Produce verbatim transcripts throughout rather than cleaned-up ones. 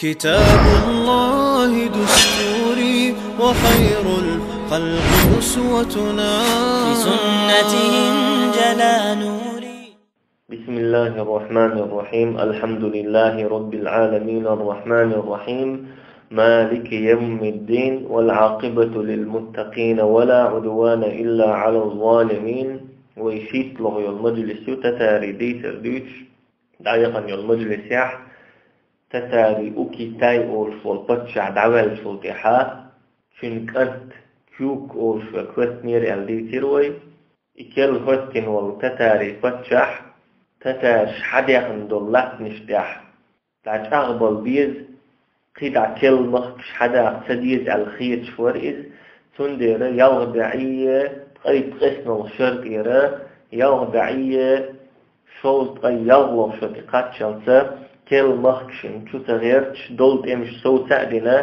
كتاب الله دستوري وخير الخلق أسوتنا. بسنته انجلى نوري. بسم الله الرحمن الرحيم. الحمد لله رب العالمين الرحمن الرحيم مالك يوم الدين والعاقبة للمتقين ولا عدوان إلا على الظالمين. Вай шийтталагӀа йола мажлис ю татарий дийцар дуьйцуш дӀаяхана йолу мажлисехь, татарий Укитай олуш волу паччахь дӀаваьллачул тӀаьхьа, цуьнан кӀант Кюк олуш верг хӀоьттинера аьлла дийцира вай. И керла хӀоьттина волу татарий паччахь татараш хьадаьхна долу латтанаш тӀехь дӀачӀагӀбала беза, кхидӀа керла махкаш хьадаха ца деза аьлла хеташ вара иза, цундела ялх бӀе ткъе ткъеснолгӀа шарт тӀера, ялх бӀе шовзткъе ялхлолгӀа шо тӀе кхаччалца, керла махкашна чу ца гӀерташ, долу тӀемаш совца а дина,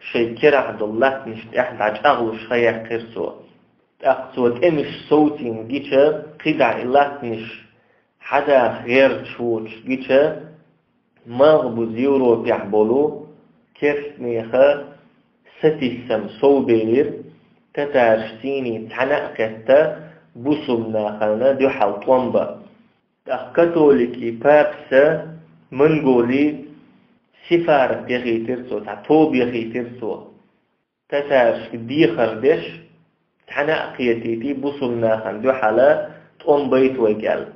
шайн керахь долу латтанаш тӀехь дӀачӀагӀлуш хан яьккхира цо. ТӀаккха цо тӀемаш совцийна гича, кхидӀа и латтанаш хьадаха гӀерташ воцуш гича, малхбуза Европехь болу керстанехан сатийсам совбелира, татараш цӀийний цхьаьна а кхетта, бусулба нахана дуьхьал тӀом бан. ТӀаккха католикийн папас Монголе сефарат яхийтира цо, цхьа тоба яхийтира цо. Татарашка дехар деш, цхьаьна а кхетийтий, бусулба нахана дуьхьал тӀом байта вайга аьлла.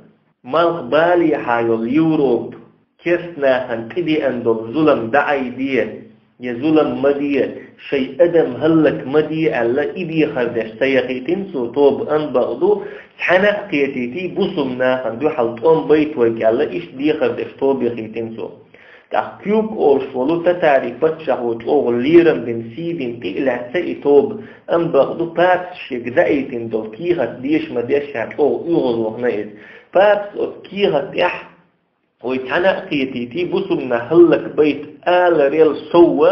Малхбалехьа йолу Европа керстанахана тӀедеана долу зулам дӀаайде, я зулам ма де, шайн адам хӀаллак ма де аьлла, и дехар деш ца яхийтина цо тоба, амма бакъду, цхьаьна а кхетийтий, бусулба нахана дуьхьал тӀом байта вайга аьлла, иштта дехар деш тоба яхийтина цо. ТӀаккха Кюк олуш волу татарий паччахьо чӀогӀа лерам бина, сий дина тӀе а лаьцна и тоба, амма бакъду папас шега даийтина долу кехат деша ма деш, ша чӀогӀа оьгӀазвахана иза. Папас оцу кехат тӀехь, вай цхьаьна а кхетийтий, бусулба нах хӀаллак байта аларел сов,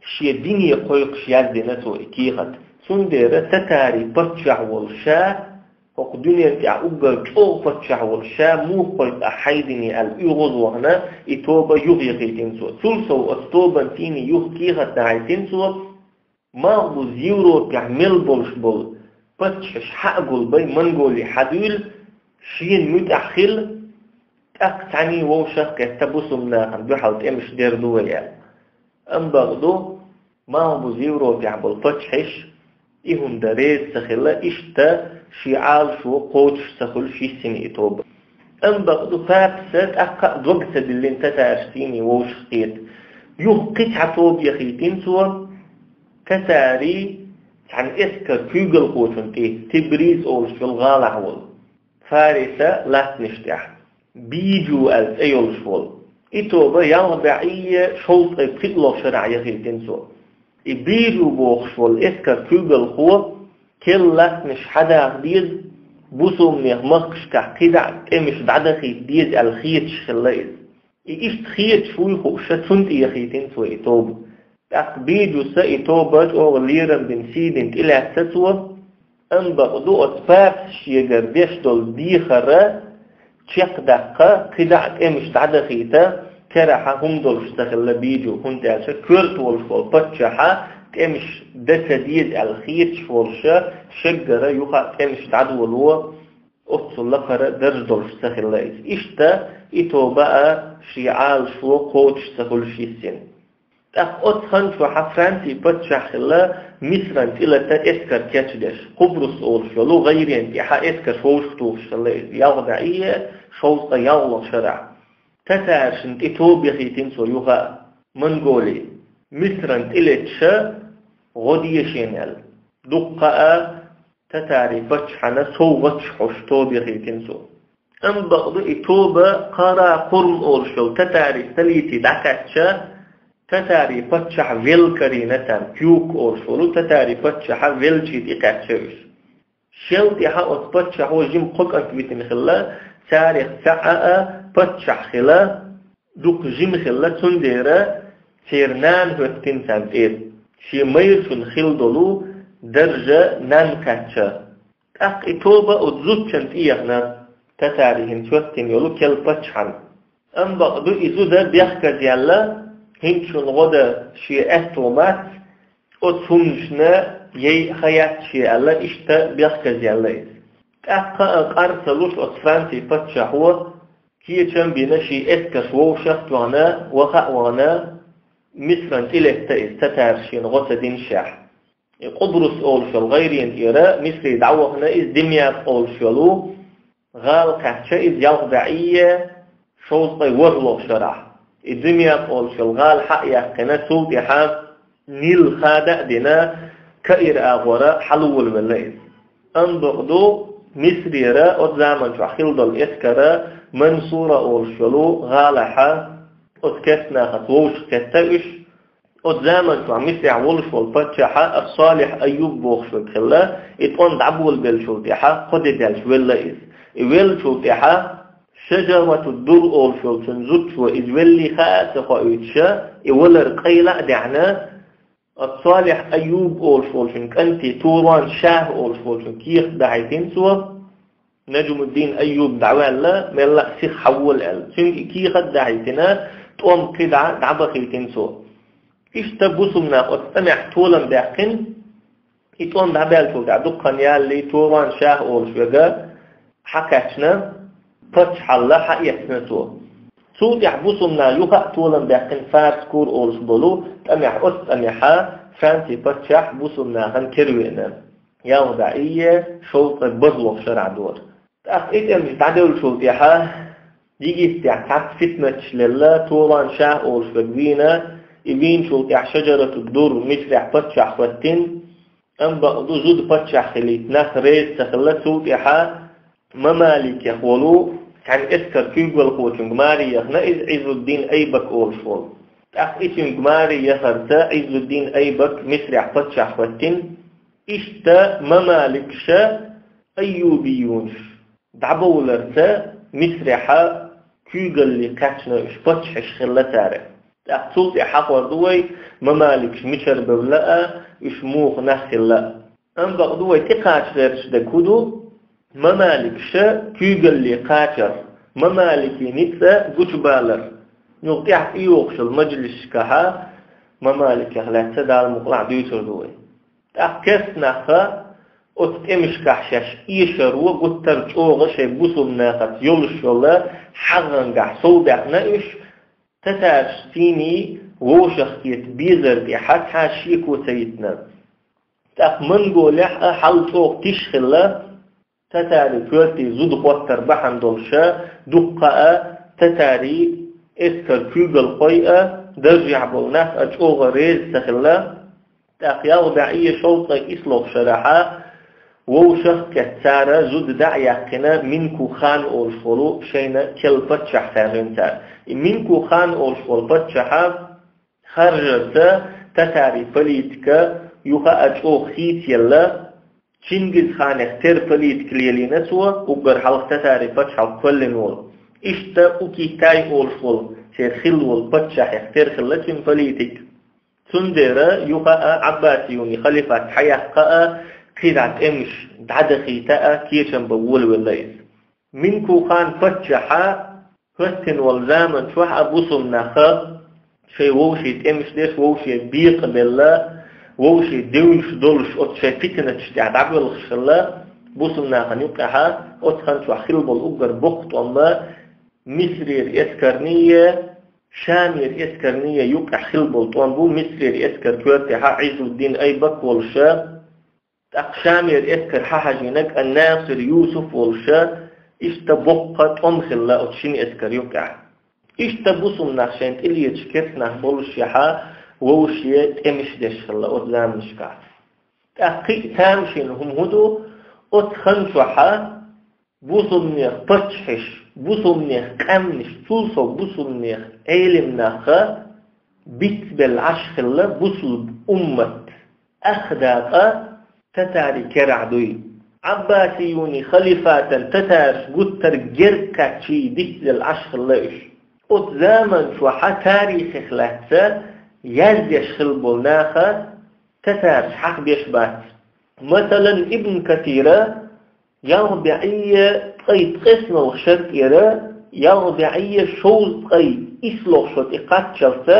шен дине кхойкхуш яздина цо и кехат. Цундела татарий паччахь волу ша, хӀокху дуьнен тӀехь уггар чӀогӀа паччахь волу ша муха кхойкху ахь хьайн дине аьлла, оьгӀазвахана и тоба юхаяхийтина цо. Цул сов оцу тобанца цӀийний юха кехат дӀахьаьжна цо, малхбуза Европехь мел болуш болу паччахьаш хьа а гулбай, Монголе хьадуьйла, шена муьтӀахь хила, тӀаккха цхьаьний вовшах а кхетта, бусулба нахана дуьхьал тӀемаш дер ду вай аьлла. Амма бакъду, малхбуза Европехь болу паччахьаш и хӀума дан реза ца хилла, иштта шен Ӏалашо кхочуш ца хуьлуш йисина и тоба. Амма бакъду, папас тӀаккха а дог ца диллина татараш цӀийний вовшах кхета. Юха кхин цхьа тоба яхийтина цо, татарий цхьана эскар куьйгалхочунна тӀе, Тебриз олуш йолу гӀалахь волу, Фариса латтанаш тӀехь, Биджу аьлла цӀе йолуш волу. И тоба ялх бӀе шовзткъе пхиъ лолгӀа шарахь яхийтина цо. И Биджу бохуш волу эскар куьйгалхо керла латтанаш хьадаха деза, бусулба нехан махкашкахь кхидӀа а тӀемаш дӀадахийта деза аьлла хеташ хилла иза. И иштта хеташ вуй хууш, цунна тӀе яхийтина цо и тоба. ТӀаккха Биджус и тоба чӀогӀа лерам бина, сий дина тӀелаьцна цо, амма бакъду, оцу папас шегара деш долу дехар чекхдаккха, кхидӀа а тӀемаш дӀадахийта, карахь хӀума долуш ца хилла Биджу, хӀунда аьлча коьрта волуш волу паччахь тӀемаш дан ца деза аьлла хеташ волуш, шегара юха а тӀемаш дӀадоло, оццул лакхара дарж долуш ца хилла иза. Иштта и тоба а шен Ӏалашо кхочуш ца хуьлуш йисина. ТӀаккха оцу хан чохь Францин паччахь хилла Мисран тӀелата эскар кечдеш, Къубрус олуш йолу гӀайрен тӀехь эскарш вовшахтухуш хилла иза ялх бӀе шовзткъе ялхлолгӀа шарахь. Татаршна тӀе тоба яхийтина цо юха а, Монголе, Мисран тӀелеташ гӀо де шена аьлла. Дуккха а татарий паччахьна совгӀаташ хьош тоба яхийтина цо. Амма бакъду, и тоба Къара-Къурм олуш йолу татарий столици дӀакхаьчча, татарий паччахь велла карийна царна, Кюк олуш волу татарий паччахь веллачийн тӀе кхаьчна уьш. Шел тӀаьхьа оцу паччахьо жима кхо кӀант витина хилла, царех цхьаъ а паччахь хилла, дукха жима хилла, цундела церан нана хӀоьттина царна тӀе, шен майрачунна хилла долу дарж нанна кхаьчча. ТӀаккха и тоба оцу зудчунна тӀе яхна, татарий хӀинца хӀоьттина йолу керла паччахьна. Амма бакъду, и зуда бехказъяьлла, хӀинца шун гӀо дан шен аьттув мац, оцу хӀуманашна яйа ха яц шен аьлла, иштта бехказъяьлла иза. ТӀаккха а къар ца луш оцу Францин паччахьо кечам а бина, шен эскарш вовшах а тоьхна, ваха а вахана, Мисрана тӀелетта иза, татараш шена гӀо ца динашехь. И Къубрус олуш йолу гӀайренна тӀера Мисре дӀавахана иза, Димяпкъ олуш йолу гӀала кхаьчна иза ялх бӀе шовзткъе ворхӀалгӀа шарахь. И Димяпкъ олуш йолу гӀала схьа а яьккхина, цул тӀаьхьа Нил хада а дина, Каир агӀора хьалаволавелла иза. Амма бакъду, Мисрера оцу заманчохь хилла долу эскар Мансура олуш йолу гӀалахь, оцу керста нахаца вовшахкхетта уьш, оцу заманчохь Мисрехь волуш волу паччахь Ас-Салихь Айюб бохуш верг хилла, и тӀом дӀаболабеллачул тӀаьхьа кхо де даьлча велла иза. И веллачул тӀаьхьа Шажаратуд-Дур олуш йолчун зудчо иза веллий хаа а ца хоуьйтуш, и валар къайла а даьхьна, Ас-Салихь Айюб олуш волчун кӀанте Туран Шах олуш волчун кехат дахьийтина цо, Наджмуддин Айюб дӀаваьлла, мелла а сиха хьавола аьлла. Цуьнга и кехат а дахьийтина, тӀом кхидӀа дӀабахийтина цо. Иштта бусулба нах оцу тӀамехь толам баьккхина, и тӀом дӀабаьллачул тӀаьхьа дукха хан ялале, Туран Шах олуш верг схьакхаьчна, паччахьалла схьаэцна цо. Цул тӀаьхьа бусулба наха юха а толам баьккхина Фарс-Кур олуш болу тӀамехь, оцу тӀамехь Францин паччахь бусулба нахана кара веана, ялх бӀе шовзткъе бархӀалгӀа шарахь дора. ТӀаккха и тӀемаш дӀадевллачул тӀаьхьа Египтехь цхьацца фитнаташ лелла, Туран Шах олуш верг вийна, и вийначул тӀаьхьа Шажаратуд-Дур Мисрехь паччахь хӀоьттина, амма бакъду зуда паччахь хилийта нах реза ца хилла, цул тӀаьхьа Мамаликех волу цхьана эскаран куьйгалхочуьнга маре яхна иза, Ӏиззуддин Айбак олуш волу. ТӀаккха и цуьнга маре яхарца Ӏиззуддин Айбак Мисрехь паччахь хӀоьттина, иштта мамаликаша айюбиюнаш дӀабовларца Мисрехь куьйгалле кхаьчна уьш, паччахьаш хилла цара. ТӀаккха цул тӀаьхьа хьахор ду вай, мамаликаш мичара бевлла а, уьш муха нах хилла а. Амма бакъду вай тӀекхача гӀерташ дерг хӀун ду? Мамаликаша куьйгалле кхачар, мамаликийн ницкъ гучубалар. Юха тӀаьхьа тӀейогӀуш йолу мажлисашкахь мамаликех лаьцна Дала мукъалахь дуьйцур ду вай. ТӀаккха керста нах оцу тӀемашкахь шаьш эшаро гуттар а чӀогӀа шайн бусулба нахаца йолуш йолу хьагӀангахь совдаьккхина уьш, татараш цӀийнан вовшахкхета безар тӀехь цхьа шеко ца йитина. ТӀаккха Монголехь а хьал чӀогӀа тиша хилла, татарийн коьрте зуда хӀоттар бахьана долуша, дуккха а татарийн эскаран куьйгалхой а, даржехь болу нах а чӀогӀа реза ца хилла. ТӀаккха ялх бӀе шовзткъе исслгӀа шарахь вовшахкхетта цара зуда дӀа а яьккхина, Минку хан олуш волу шайна керла паччахь хаьржина цара. И Минку хан олуш волу паччахь харжарца татарийн политика юха а чӀогӀа хийцаелла, Чингизханех тера политика лелийна цо, уггар хьалха татарийн пачхьалкх кхоьллина волу. Иштта Укитай олуш волу, церан хилла волу паччахьех тера хилла цуьнан политика. Цундела юха а Ӏаббасиюнийн халифат схьаяккха а, кхидӀа тӀемаш дӀадахийта а кечам бан волавелла иза. Минку хан паччахь хӀоьттина волу заман чохь а бусулба нах шайн вовшийн тӀемаш деш, вовшийн бекъабелла, вовшийн девлаш долуш оцу шайн питанаташ тӀехь дӀабоьлхуш хилла, бусулба нахана юккъехь оцу хан чохь хилла болу уггар боккха тӀом Мисрера эскарний, Шамера эскарний юккъехь хилла болу тӀом бу. Мисрера эскар коьртехь Ӏиззуддин Айбак волуша, тӀаккха Шамера эскар схьахьажийнарг Ан-Насир Юсуф волуша, иштта боккха тӀом хилла оцу шина эскар юккъехь. Иштта бусулба нах шайна тӀелеташ керста нах боллушехь вовшийн тӀемаш деш хилла оцу заманашкахь. ТӀаккха кхин а тамашийна хӀума хӀун ду, оцу хан чохь бусулба нехан паччахьаш, бусулба нехан къаьмнаш, цул сов бусулба нехан Ӏелам нах бицбелла Ӏаш хилла бусулба уммат. Ах дакъа татарийн керахь дуй. Ӏаббасиюнийн халифатан татараш гуттар герга кхаьччий дицделла Ӏаш хилла уьш. Оцу заман чохь тарихех лаьцна яздеш хилла болу наха татараш хьахабеш бац. Масалан, Ибн Касира ялх бӀе ткъе ткъеснолгӀа шаркӀера ялх бӀе шовзткъе исслгӀа шо тӀе кхаччалца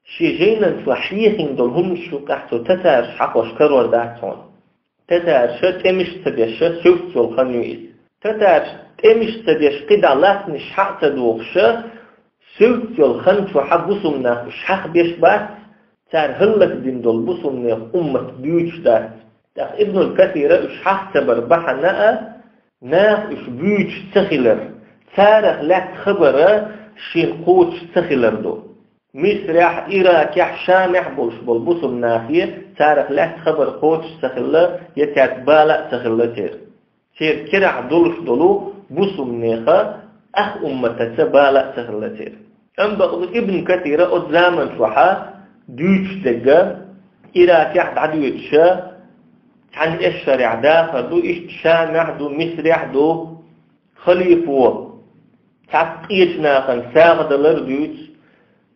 Шен жайнан чу хьехийна долу хӀуманаш юкъахь цо татараш хьахош карор дац хьуна. Татараш тӀемаш ца беш, севцца йолу хан ю иза. Татараш тӀемаш ца беш, кхидӀа латтанаш хьа а ца дохуш, севцца йолу хан чохь бусулба нах уьш хьахбеш бац, цара хӀаллакдина долу бусулба нехан уммат буьйцуш дац. ТӀаккха Ибнул Касира уьш хьаха ца бар бахьана а, наха уьш буьйцуш ца хилар, царах лаьцна хабар шена кхочуш ца хилар ду. Мисрехь, Иракехь, Шамехь болуш болу бусулба нахе царах лаьцна хабар кхочуш ца хилла, я цаьрца бала а ца хилла церан. Церан керахь долуш долу бусулба нехан ах умматаца бала а ца хилла церан. Амма бакъду Ибн Касира оцу заман чохь дуьйцуш дерг, Иракехь дӀадоьдуш, цхьана эшшарехь дахар ду, иштта Шамехь ду, Мисрехь ду, халифо цхьацца къечу нахана сагӀа далар дуьйцу,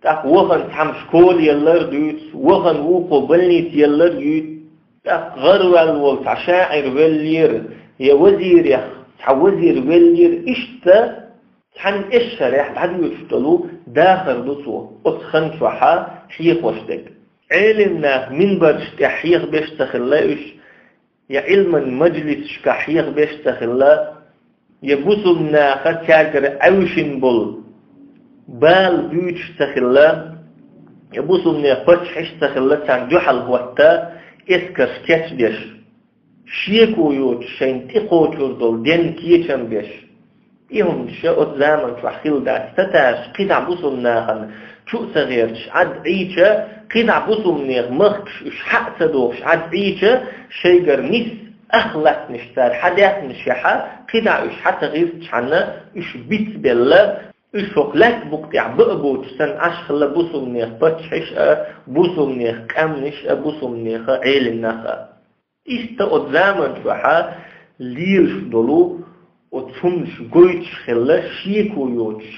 тӀаккха вахана цхьамма школа еллар дуьйцу, вахана вукхо больница еллар дуьйцу, тӀаккха гӀараваьлла волу цхьа шаӀир веллера, я вазирех цхьа вазир веллера, иштта цхьана эшшарехь дӀадоьдуш долу дахар ду цо оцу хан чохь хьехош дерг. Ӏелам нах минбарш тӀехь хьехабеш ца хилла уьш, я Ӏилман мажлисашкахь хьехабеш ца хилла, я бусулба наха цаьргара Ӏаьвшина болу бала буьйцуш ца хилла, я бусулба нехан паччахьаш ца хилла, царна дуьхьал хӀотта эскарш кечдеш, шеко йоцуш шайна тӀекхочур долу денна кечам беш. И хӀуманаш оцу заман чохь хилла дац. Татараш кхидӀа бусулба нахана чу а ца гӀерташ Ӏад Ӏийча, кхидӀа бусулба нехан махкаш уьш хьа а ца дохуш Ӏад Ӏийча, шайгара нис ах латтанаш цара хьадаьхнашехь, кхидӀа уьш хьа ца гӀиртчхьана, уьш бицбелла, уьш хӀокху лаьтта букъа тӀехь баа боцуш санна Ӏаш хилла бусулба нехан паччахьаш а, бусулба нехан къаьмнаш а, бусулба нехан Ӏелам нах а. Иштта оцу заман чохь лелаш долу оцу хӀуманаш гойтуш хилла шеко йоцуш,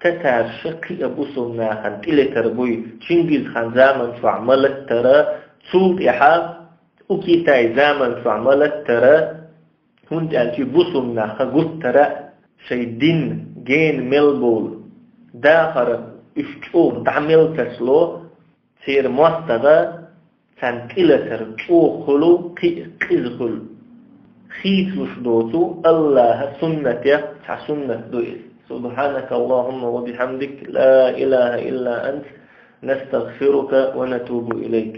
татараш кхин а бусулба нахана тӀелетар буй, Чингизхан заман чохь ма латтара, цул тӀаьхьа у Китай заман чохь ма латтара, хӀунда аьлча бусулба нах гуттара а шайн дин гена мел болу дахар уьш чӀогӀа дӀа мел тасало, церан мостагӀа царна тӀелатар чӀогӀа хуьлу, кхин а къиза хуьлу. Хийцалуш доцу Аллаха суннатех цхьа суннат ду иза. سبحانك اللهم وبحمدك، لا إله إلا أنت، نستغفرك ونتوب إليك.